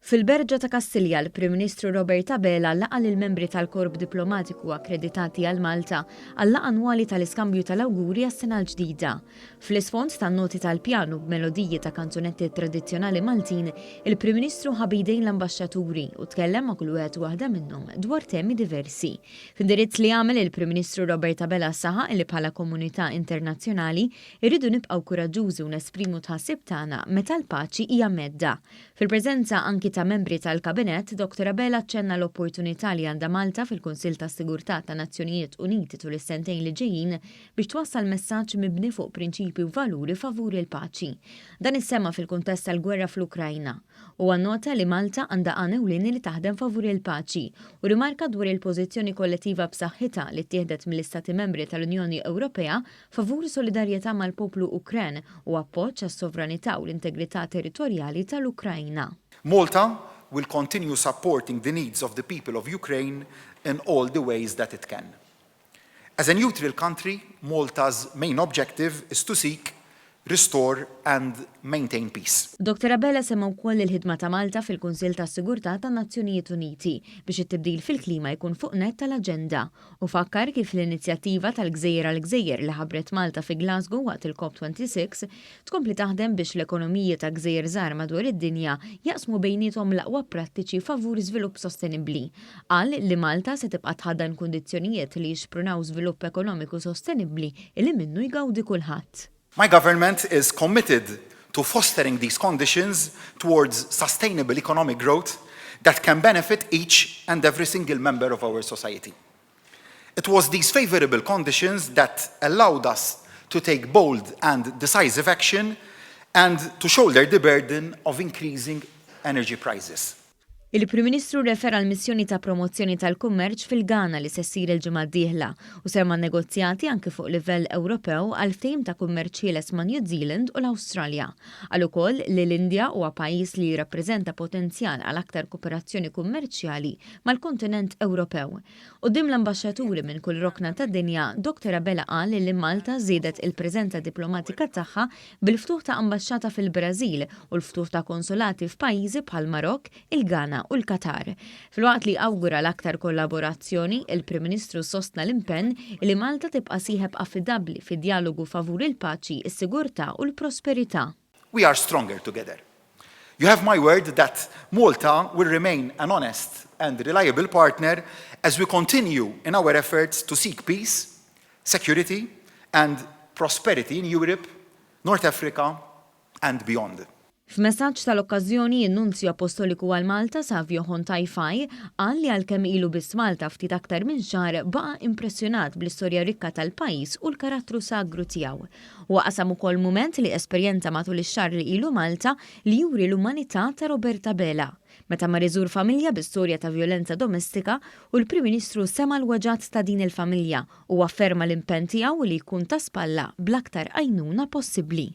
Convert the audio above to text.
Fil-Berġa ta' Kastilja, l-Prim Ministru Robert Abela laqa' lill-membri tal-Korp Diplomatiku akkreditati għal Malta għal-laqgħa annwali tal-iskambju tal-awguri għas-sena l-ġdida. Fl-isfond tan-noti tal-pjanu b'melodiji ta' kanzunetti tradizzjonali Maltin, il-Prim Ministru ħa b'idejn l-ambaxxaturi u tkellem ma' kull wieħed u waħda minnhom dwar temi diversi. F'indirizz li għamel, il-Prim Ministru Robert Abela saħaq li bħala komunità internazzjonali rridu nibqgħu kuraġġużi u nesprimu t-tħassib tagħna meta l-paċi hija mhedda. Fil-preżenza anki ta' membri tal-Kabinett, Dottor Abela aċċenna l-opportunità li għandha Malta fil-Kunsill tas-Sigurtà tan-Nazzjonijiet Uniti tul is-sentejn li ġejjin biex twassal messaġġ mibni fuq prinċipji u valuri favur il-paċi. Dan issemma fil-kuntest tal-gwerra fl-Ukrajna. Huwa nnota li Malta għandha għan ewlieni li taħdem favur il-paċi u rrimarka dwar il-pożizzjoni kollettiva b'saħħitha li ttieħdet mill-Istati Membri tal-Unjoni Ewropea favur solidarjetà mal-poplu Ukren u appoġġ għas-sovranità u l-integrità territorjali tal-Ukrajna. Malta will continue supporting the needs of the people of Ukraine in all the ways that it can. As a neutral country, Malta's main objective is to seek, restore and maintain peace. Dottor Abela semma wkoll il-ħidma ta' Malta fil-Kunsill tas-Sigurtà tan-Nazzjonijiet Uniti biex it-tibdil fil-klima jkun fuq nett tal-aġenda u fakkar kif l-inizjattiva tal-Gżejjer għall-Gżejjer li ħabbret Malta fi Glasgow waqt il-COP 26 tkompli taħdem biex l-ekonomiji ta' gżejjer żgħar madwar id-dinja jaqsmu bejniethom l-aqwa prattiċi favur żvilupp sostenibbli. Qal li Malta se tibqa' tħaddan kundizzjonijiet li jixprunaw żvilupp ekonomiku sostenibbli li minnu jgawdi kulħadd. My government is committed to fostering these conditions towards sustainable economic growth that can benefit each and every single member of our society. It was these favorable conditions that allowed us to take bold and decisive action and to shoulder the burden of increasing energy prices. Il-Prim Ministru rrefera għall-missjoni ta' promozzjoni tal-kummerċ fil-Ghana li se ssir il-ġimgħa d-dieħla u semma negozjati anki fuq livell Ewropew għal ftehim ta' kummerċ ħieles ma' New Zealand u l-Awstralja. Qal ukoll li l-Indja huwa pajjiż li jirrappreżenta potenzjal għal aktar koperazzjoni kummerċjali mal-kontinent Ewropew. Quddiem l-ambaxxaturi minn kull rokna tad-dinja, Dottor Abela qal li Malta żiedet il-preżenza diplomatika tagħha bil-ftuħ ta' ambaxxata fil-Brażil u l-ftuħ ta' konsolati f'pajjiżi bħall-Marokk, il-Ghana u l-Qatar. Filwaqt li awgura l-aktar kollaborazzjoni, il-Prim Ministru sostna l-impenn li Malta tibqa' sieħeb affidabbli fid-djalogu favur il-paċi, is-sigurtà u l-prosperità. We are stronger together. You have my word that Malta will remain an honest and reliable partner as we continue in our efforts to seek peace, security and prosperity in Europe, North Africa and beyond. F'messaġġ tal-okkażjoni, in-Nunzju Appostoliku għal Malta, Savio Hon Tai Fai, qal li għalkemm ilu biss Malta ftit aktar minn xahar, baqa' impressjonat bl-istorja rikka tal-pajjiż u l-karattru sagru tiegħu. Huwa qasam ukoll mument li esperjenza matul ix-xahar li ilu Malta li juri l-umanità ta' Robert Abela, meta mar iżur familja bi storja ta' vjolenza domestika u l-Prim Ministru sema' l-weġgħat ta' din il-familja u afferma l-impenn tiegħu li jkun ta' spalla bl-aktar għajnuna possibbli.